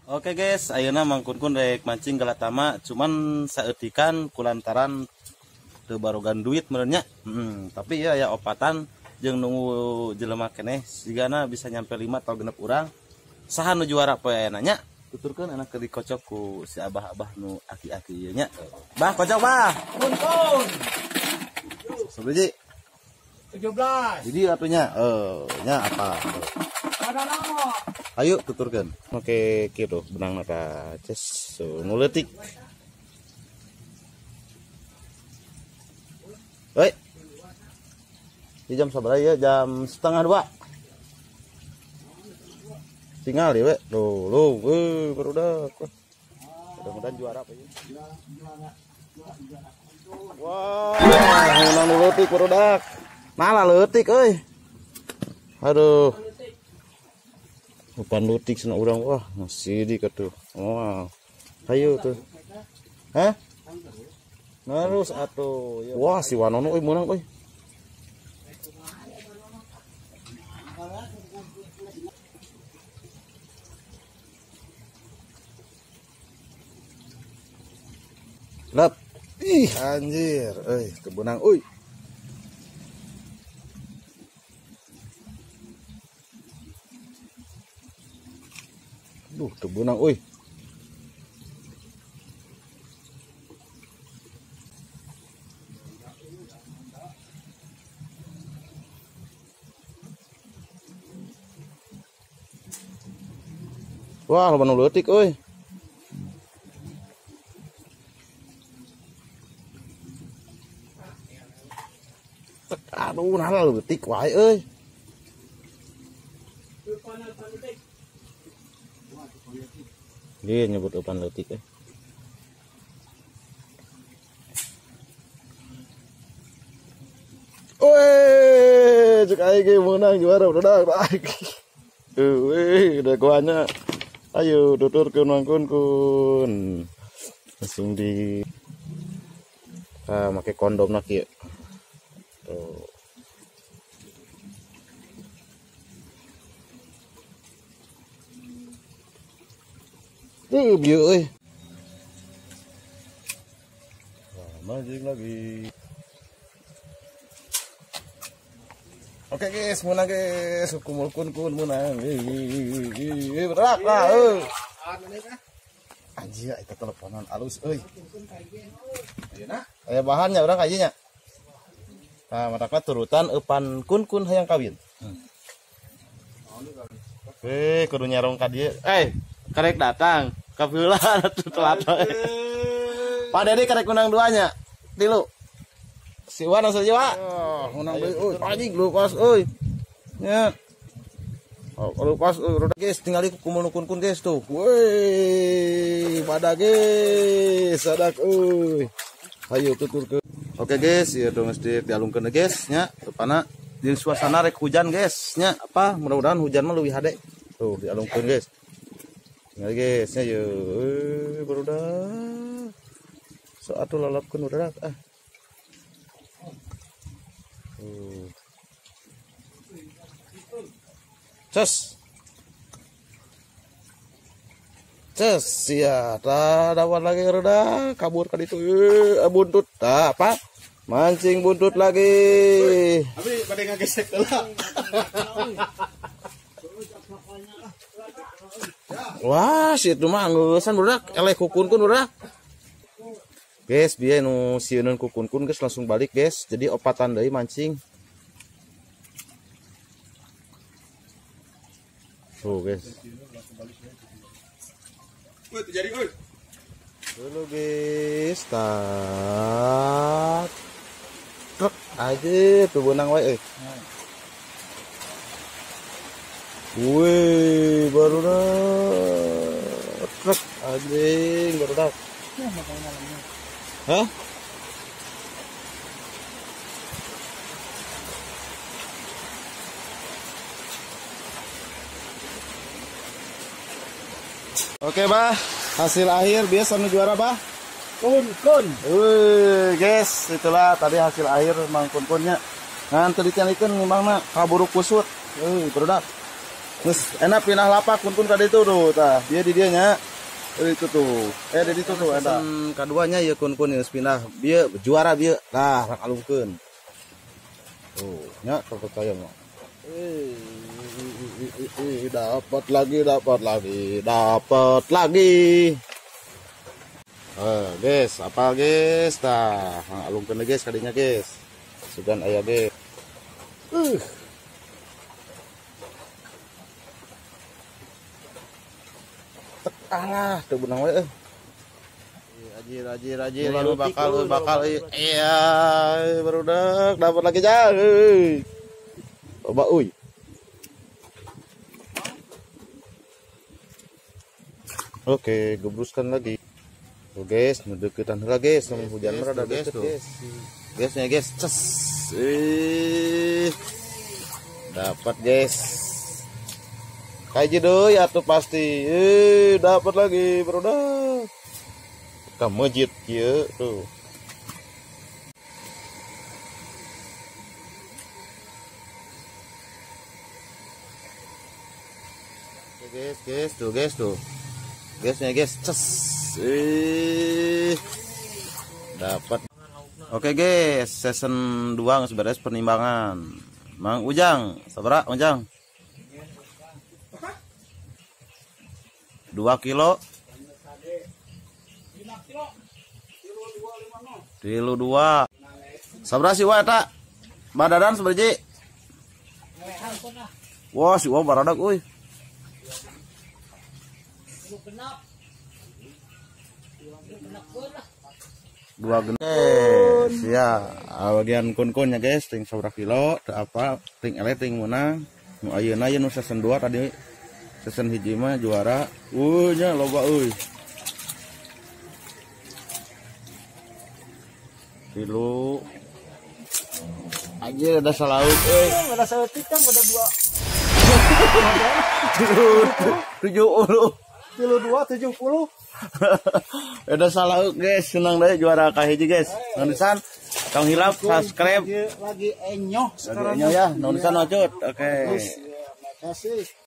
Oke guys, ayeuna Mang Kun-kun rek mancing galatama, cuman saeutikan kulantaran teu barogan duit meureun nya. Tapi ya ya opatan jeung nunggu jelema keneh sigana bisa nyampe 5 atau 6 urang. Saha nu juara poe ayeuna nya? Tuturkeun anak keur dikocok ku si abah-abah nu aki-aki ieu nya. Bah, kocok bah. Kun-kun. Sabiji? 17. Jadi atunya nya apa? Ayo tuturkan. Oke, gitu benang mata ces nu leutik. Hoi. Di jam sabaraha ya? Jam 1:30. Tinggal ya, we. Loh, loh, barudak. Mudah-mudahan juara apa ya. Wah, menang nu leutik barudak. Malah leutik euy. Aduh. Bukan leutik sana urang, wah masih di katuh. Wah. Hayu tuh. Hah? Terus atuh. Wah, si Wanono euy meunang euy. Lep. Ih, anjir, euy, kebenang euy. Duh, tebenang euy. Wah, loba nu leutik euy. Aduh, nah leutik wae euy. Dia nyebut eupan leutik eh. Weh, cek aing ge meunang juara udah aing. Weh, udah guanya. Ayo tuturkeun Mang Kun-kun. Langsung di make kondomna kieu. Tuh. Tuh, bieu euy. Wah, mancing lagi. Oke guys, menang guys. Kumul kun-kun menang. Berak lah euy. Anjir, eta teleponan alus euy. Aya bahannya urang kajinya. Nah, matakna turutan eupan kun-kun hayang kawin. Kudu nyarong ka dieu. Karek datang, kapiulan atuh telat. Pak Dedi karek menang duanya. Tilu. Si Wan langsung aja, Pak. Menang deui euy. Anjing lupas euy. Nya. Oh, lupas euy, roda guys, tingali kumul nu kun-kun guys tuh. Woi, pada guys, sadak euy. Hayu tuturkeun. Oke guys, ieu tuh geus dialungkeun guys nya, rupana di suasana rek hujan guys nya, apa mudah-mudahan hujan mah leuwih hade. Tuh dialungkeun guys. Tinggal guys nya yeuh, barudak. So atuh lalapkeun barudak ah. Ces. Ces, ya, tah dawan lagi barudak, kabur ka ditu. Buntut. Tah apa? Mancing buntut lagi. Abi bade ngagesek heula. Wah, si itu mah angeusan budak, eleh ku kun-kun budak. Guys, bieu nu sieuneun ku kun-kun guys langsung balik guys. Jadi opatan deui mancing. Tuh guys. Woi, terjadi euy. Dulu guys, start. Truk aja tuh benang wae euy. Wih, baru dah truk anjing baru dah. Hah? Oke, bah, hasil akhir biasa nu juara, bah. Kun-kun. Wih, guys, itulah tadi hasil akhir Mang Kun-kunnya. Ngan teu ditingalikeun nimbangna kaburu kusut. Euy, barudak. Terus enak pindah lapak kun-kun tadi itu tuh, tah. Dia di dianya. Itu tuh. Di ditu tuh eta. Kaduanya ieu kun-kun geus pindah. Bieu juara bieu. Tah, rek alungkeun. Tuh, nya percaya mah. Dapat lagi, dapat lagi, dapat lagi. Guys, apa guys? Tah, alungkeun guys kadinya guys. Sugan aya guys. Alah, teu beunang we euy. Ajir ajir ajir bakal bakal iya barudak dapat lagi jang euy. Loba euy. Oke, gebruskan lagi. Tuh guys, nu deuketan heula guys, lamun hujan mah rada deukeut guys. Guys nya guys, ces. Dapat guys. Kayak deui atuh pasti. Dapat lagi barudak. Ka masjid kieu tuh. Oke, guys, guys, tuh guys tuh. Guysnya guys, ces. Dapat. Oke guys, season 2 geus beres penimbangan. Mang Ujang, sabaraha Ujang? 2 kilo. 3,2. Sabaraha si wa eta? Badadan sabaraha? Wah, si wa baradak euy. 2 genep. Ya, bagian kun-kunnya guys, ting sabaraha kilo, teu apa, ting ele ting meunang. Nu ayeuna ye nu season 2 tadi. Season hiji mah juara. Nya loba euy. 3. Anjir ada salaut euy. Ada saeutik kan ada 2. 70. 32 70. Ada salaut guys, senang deh juara kahiji guys. Nulisan tong hilap subscribe. Lagi enyoh sekarang. Lagi enyoh ya, nulisan ocut. Oke. Makasih.